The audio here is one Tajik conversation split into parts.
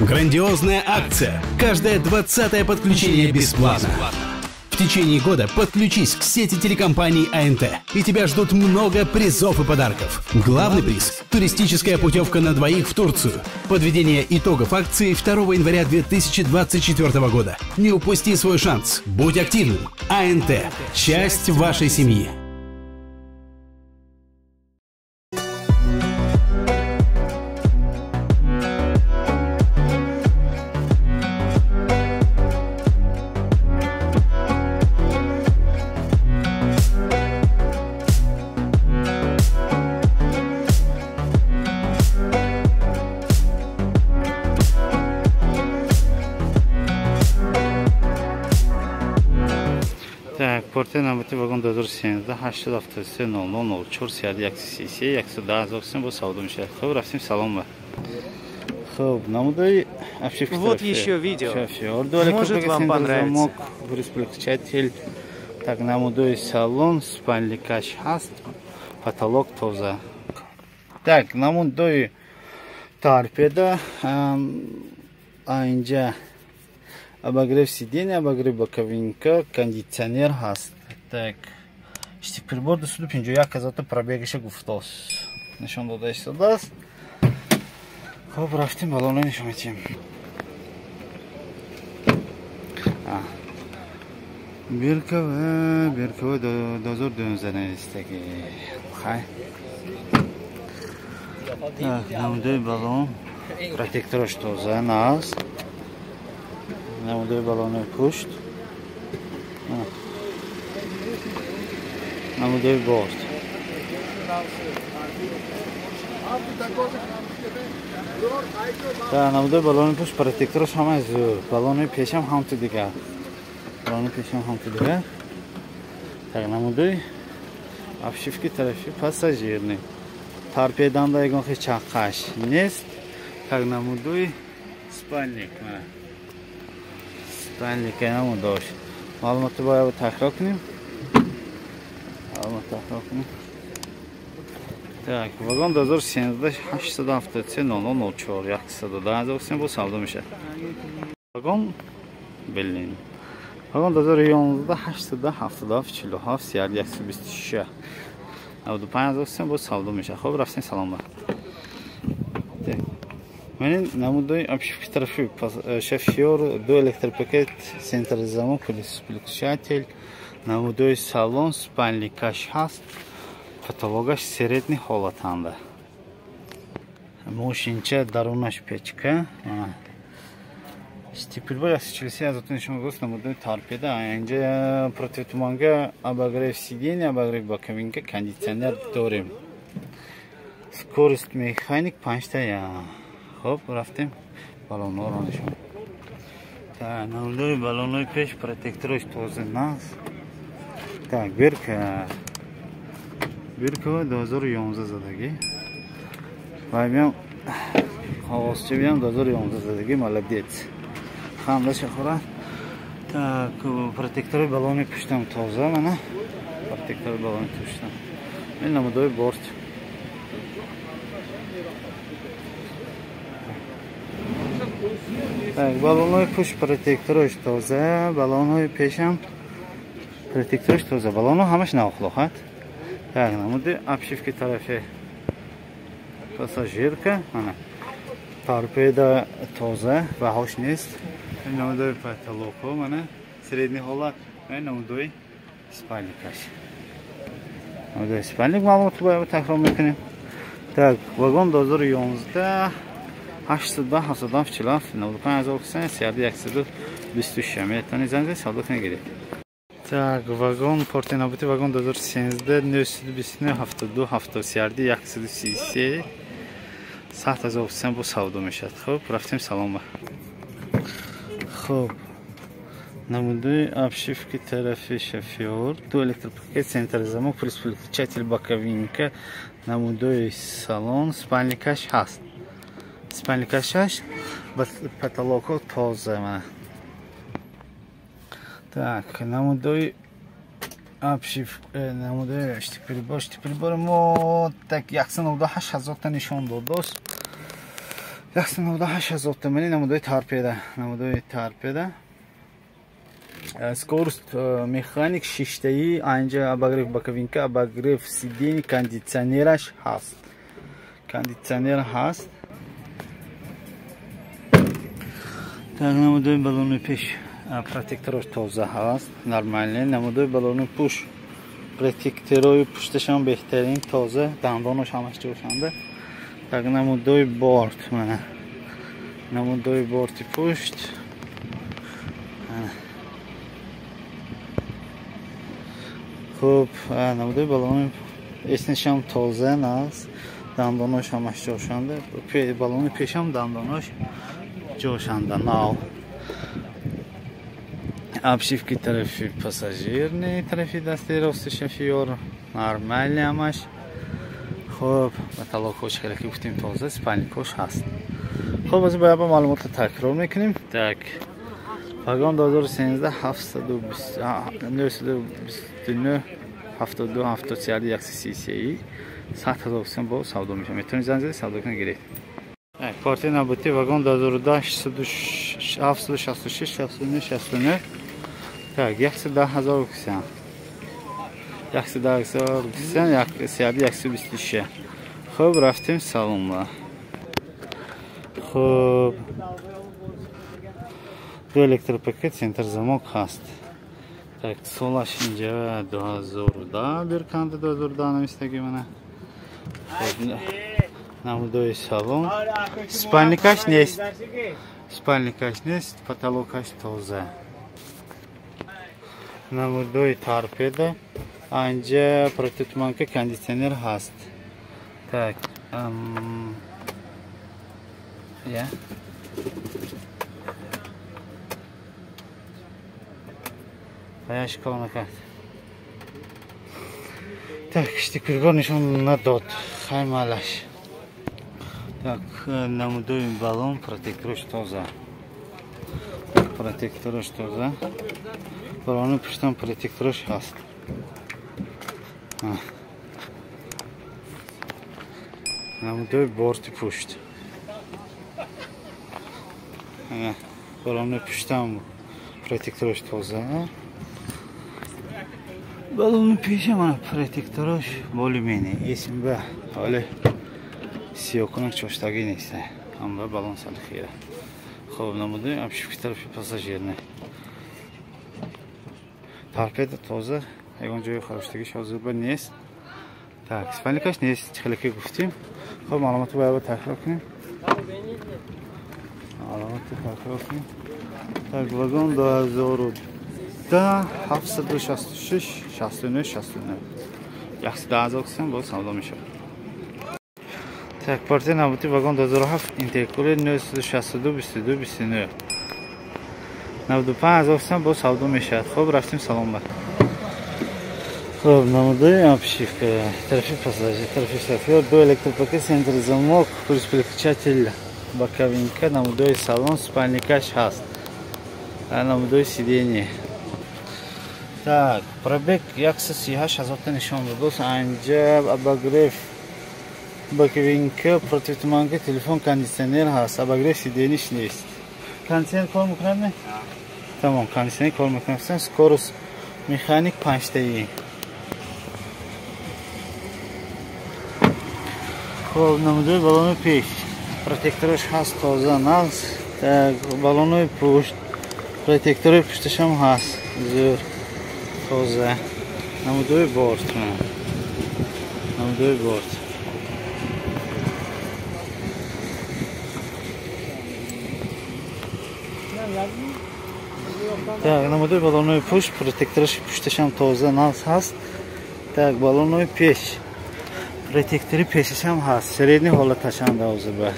Грандиозная акция. Каждое 20-е подключение бесплатно. В течение года подключись к сети телекомпаний АНТ, и тебя ждут много призов и подарков. Главный приз – туристическая путевка на двоих в Турцию. Подведение итогов акции 2 января 2024 года. Не упусти свой шанс. Будь активным. АНТ – часть вашей семьи. Так, Порте навбати вагон 2013 873 00 04 3133 110 сум бо савдо мешавад. Хуб, рафтем, салом ба. Хуб, намудаи обшивки. Вот еще видео. Может, вам понравится. Переключатель. Так, намудаи салон, спальникаш ҳаст, потолок тоза. Так, намудаи торпеда, инҷа обогрев сиденья, обогрев боковинка, кондиционер ҳаст. Так, прибор 251 ҳазорта пробегиша гуфтост. Нишон дода истодааст. Хуб, рафтем, баллоно нишон медиҳем. Биркова, Биркова 2012 навистаги. Хай. Так, намудаи баллон, протектораш тоза наст. Намудаи баллонои пушт, намудаи борт. Намудаи баллони пушт протектораш ҳамаи зӯр, баллонои пешам ҳамту дигар, баллони пешам ҳамту дигар. Так, намудаи обшивки тарафи пассажирни, торпеданда ягон хел чаққаш нест. Так, намудаи спальник, спальника намудош. Маълумотро бояд такрор кунем. Маълумот такрор кунем. Так, вагон 2013 873 00 04 110 сум бо савдо мешавад. Вагон блин. Вагон 2011 877 47 126 95 сум бо савдо мешавад. Хуб, рафтем, салом ба. Так. Менин намудаи обшивки тарафи шофёр, ду электропакет, централизамок, переключатель, намудаи салон, спальникаш ҳаст, потологаш средний ҳолатанда. Мошинча дарунаш печка. Стипилбор 143 ҳазорта нишон гуфт, намудаи торпеда. Инҷа противотуманка, обогрев сиденья, обогрев боковинка, кондиционер дорем. Скорость механик 5 я. Хуб, рафтем, баллонҳоро нишон. Так, намудаи баллонҳои пеш протектораш тоза наст. Так, бирка. Биркова 2011 задагӣ. Ва биям қоғозча биям 2011 задагӣ, молодец. Хандаша хӯрад. Так, протектори баллони пуштам тоза, мана. Протектори баллони пуштам. Ин намудаи борт. Так, баллонҳои пушт протектораш тоза, баллонҳои пешам протектораш тоза. Баллонҳо ҳамаш навхлохат. Так, намуди обшивки тарафи пассажирка, ана торпеда тоза, баҳош нест. Ин намудаи потолокҳо, мана средний ҳолат, ин намудаи спальникаш. Намудаи спальник маълумотро бояд такрор мекунем. Так, вагон 2011 877 47 95 31 26 метавонед занг занед, савдо кунед, гиред. Так, вагон Порте навбати вагон 2013 929 72 73 133 100 сум бо савдо мешавад. Хуб, рафтем, салом ба. Хуб, намудаи обшивки тарафи шофёр, ду электропакет, централизамок, переключатель боковинка, намудаи салон, спальникаш ҳаст. Спальникаш ҳаст, потолокҳо тоза, мана. Так, намудаи обшив, намудаи штикприбор, штикприбори мо так 198 ҳазорта нишон додост. 198 ҳазор томани намудои торпеда. Намудои торпеда. Скорость механик шиштаи, анҷа обогрев боковинка, обогрев сиденье, кондитсионераш ҳаст. Кондитсионер ҳаст. Так, намудои баллони пеш протектораш тоза ҳаст, нормальный. Намудои баллони пуш протекторои пушташам беҳтарин, тоза, дандонаш ҳамаш ҷошанда. Так, намудои борт, мана. Намудои борти пушт. Хуб, намудои баллони эснишам тоза наст, дандонош ҳамаш ҷошанда. Баллони пешам дандонош ҷошанда, нав. Обшивки тарафи пассажирни, тарафи дасти рости шофёр, нормальный ҳамаш. Хуб, потолокҳош хеле ки гуфтем тоза, спальникҳош ҳаст. Хуб, аз ба маълумотро такрор мекунем. Так, вагон 2013 729 72 73 133 100 ҳазор сом бо савдо мешавад. Метавонед занг зада савдо кунед гиред. Так, партия навбатӣ вагон 2010 766 69 69. Так, 110 ҳазор сом. 110 ҳазор сом, 126. Хуб, рафтем салонба. Хуб, ду электропакет, центр замок ҳаст. Так, солаш инҷа 2010 бирканда 2010 навистаги мана. Хуб, намудои салон. Спальникаш нест. Спальникаш нест, потолокаш тоза. Намудои торпеда. Анҷа противотуманка, кондитсионер ҳаст. Так, я. Паяш кор накард. Так, штикургор нишон надод. Хай малаш. Так, намудои баллон, протекторош тоза. Протекторош тоза. Баллони пуштам протекторош ҳаст. Намудои борти пушт. Баллони пуштам протекторош тоза. Баллони пеша мана протекторош более-менее. Эсимба ҳоле сиёкунак чоштагӣ нест. Ҳамба баллон сал хира. Хуб, намудои обшивки тарафи пассажирне. Торпеда тоза, ягон ҷои хароштагиш ҳозирба нест. Так, спальникаш нест, хеле ки гуфтем. Хуб, маълумотро бояд такрор кунем. Маълумотро такрор кунем. Так, вагон 2010 766 69 69. 110 ҳазор сом бо савдо мешавад. Так, партия навбатӣ вагон 2007 интеркулер 962 22 29. 95 ҳазор сом бо савдо мешавад. Хуб, рафтем салон ба. Хуб, намудои обшивка, тарафи пассажир, тарафи шофёр, ду электропакет, центр замок, плюс переключатель боковинка, намудои салон, спальникаш ҳаст. Намудои сиденье. Так, пробег 138 ҳазор та нишон дод. Анҷа обогрев боковинка, противотуманка, телефон, кондитсионер ҳаст. Обогрев сиденьеш нест. Кондитсионер кор мекунад не? Тамом, кондитсионер кор мекунад. Скорость механик 5таи. Хуб, намудои баллони пеш. Протекторош ҳаст тоза, нағз. Так, баллони пушт. Протектори пушташам ҳаст. Зӯр. Тоза. Намудои борт. Намудои борт. Так, намудои баллони пушт, протектораш пушташам тоза, нағз ҳаст. Так, баллони пеш. Протектори пешашам ҳаст. Средний ҳолаташам ҳозир.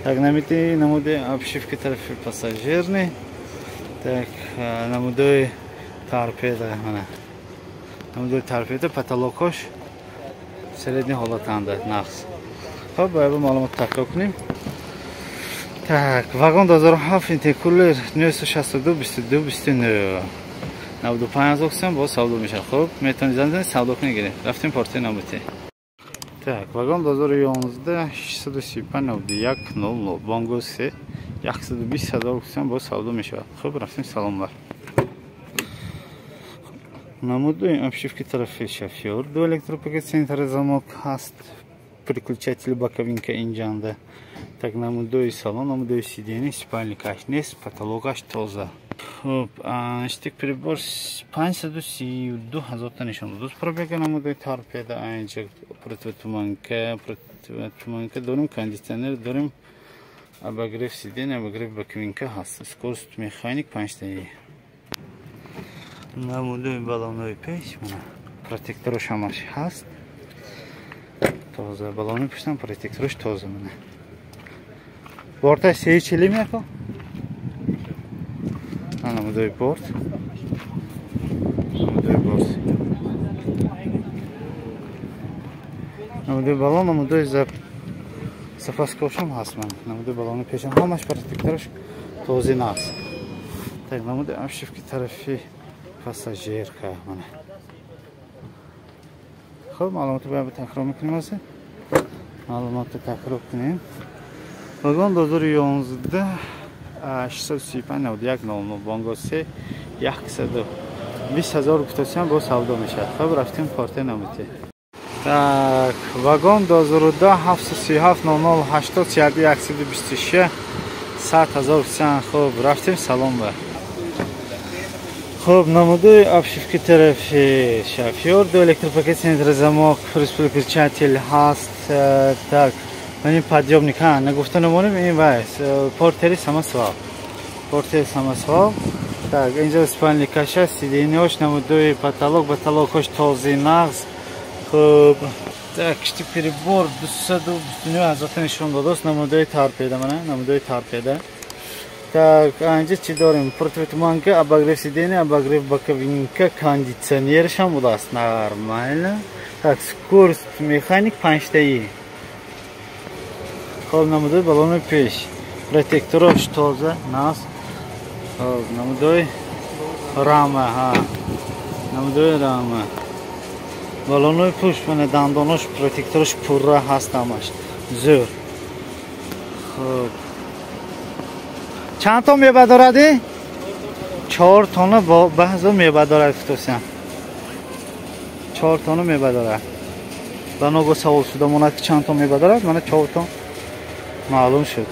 Так, намуди обшивки тарафи пассажирни. Так, намудои торпеда, мана. Намудои торпеда, потолокош средний ҳолатанда, нағз. Хуб, бояд маълумот такрор кунем. Так, вагон 2007 интеркулер 962 22 29. 95 ҳазор сом бо савдо мешавад. Хуб, метавонед занг занед, савдо кунед гиред. Рафтем партияи навбатӣ. Так, вагон 2011 635 91 00 Бонго 3 120 ҳазор гуфтам бо савдо мешавад. Хуб, рафтем саломбар. Намудои обшивки тарафи шофёр, ду электропакет центр замок ҳаст, переключатель боковинка инҷанда. Так, намудои салон, намудои сиденье, спальникаш нест, потолокаш тоза. Хуб, штик прибор 532 ҳазорта нишон дод. Пробега намудои торпеда, инҷа противотуманка, противотуманка дорем, кондиционер дорем, обогрев сиденье, обогрев боковинка ҳаст. Скорость механик 5. Намудои баллонои пеш, протектораш ҳамаш ҳаст. Тоза баллонои пештам протектораш тоза мана. Борта 340 меко? Намудои борт. Намудои борт. Намудои баллон, намудои запаскошам ҳаст ман. Намудои баллонои пешам ҳамаш протектораш тоза наст. Так, намудои обшивки тарафи пассажирка мана. Хуб, маълумотро бояд такрор мекунем ҳозир. Маълумотро такрор кунем. Вагон 2011 635 91 00 Бонго 3 120 ҳазор гуфтасиам бо савдо мешавад. Хуб, рафтем корти намути. Так, вагон 2012 737 00 80 31 126 100 ҳазор гуфтасиам. Хуб, рафтем салом ба. Хуб, намудои обшивки тарафи шофёр, ду электропакет центр замок, переключатель ҳаст. Так, ман подъемник ҳа, нагуфта намонем ин вайс, портери самосвал. Портери самосвал. Так, инҷо спальникаш аст, сиденьяш, намудои потолок, потолокаш тоза нағз. Хуб, так, кишти прибор 229 ҳазорта нишон додааст, намудои торпеда мана, намудои торпеда. Так, инҷа чӣ дорем? Противотуманка, обогрев сиденья, обогрев боковинка, кондиционершам будааст. Нормально. Так, скорость механик 5таи. Хоб, намудои баллони пеш. Протектораш тоза, нас. Хоб, намудои рама, ҳа. Намудои рама. Баллони пушт, мана дандонош, протектораш пурра ҳаст ҳамаш. Зӯр. Хоб. Чанд тон мева доради? 4 тонна баъзо мева дорад гуфтосям. 4 тонна мева дорад. Ба ногоҳ савол шуда монад ки чанд тон мева дорад, мана 4 тон маълум шуд.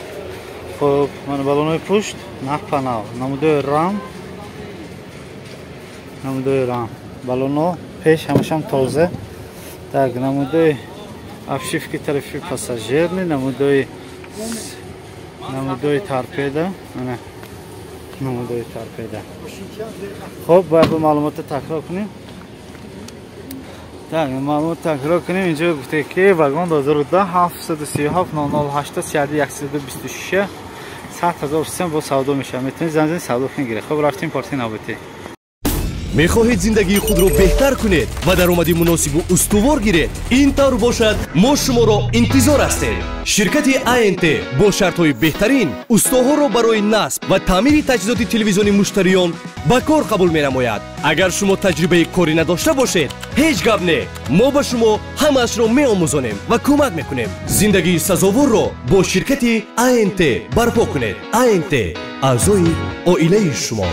Хуб, мана баллонои пушт, нав па нав. Намудои рам. Намудои рам. Баллоно пеш ҳамашам тоза. Так, намудои обшивки тарафи пассажирни, намудои торпеда, ана намудои торпеда. Хуб, бояд маълумотро такрор кунем. Так, маълумот такрор кунем. Инҷо гуфта ки вагон 2012 737 00 80 31 126 100 ҳазор сом бо савдо мешавад. Метавонед занг занед, савдо кунед гиред. Хуб, рафтем порти навбатӣ. Мехоҳед зиндагии худро беҳтар кунед ва даромади муносибу устувор гиред? Ин тавр бошад, мо шуморо интизор ҳастем. Ширкати АНТ бо шартҳои беҳтарин устоҳоро барои насб ва таъмири таҷҳизоти телевизиони муштариён ба кор қабул менамояд. Агар шумо таҷрибаи корӣ надошта бошед, ҳеҷ гап не, мо ба шумо ҳамаашро меомӯзонем ва кӯмак мекунем. Зиндагии сазоворро бо ширкати АНТ барпо кунед. АНТ аъзои оилаи шумо.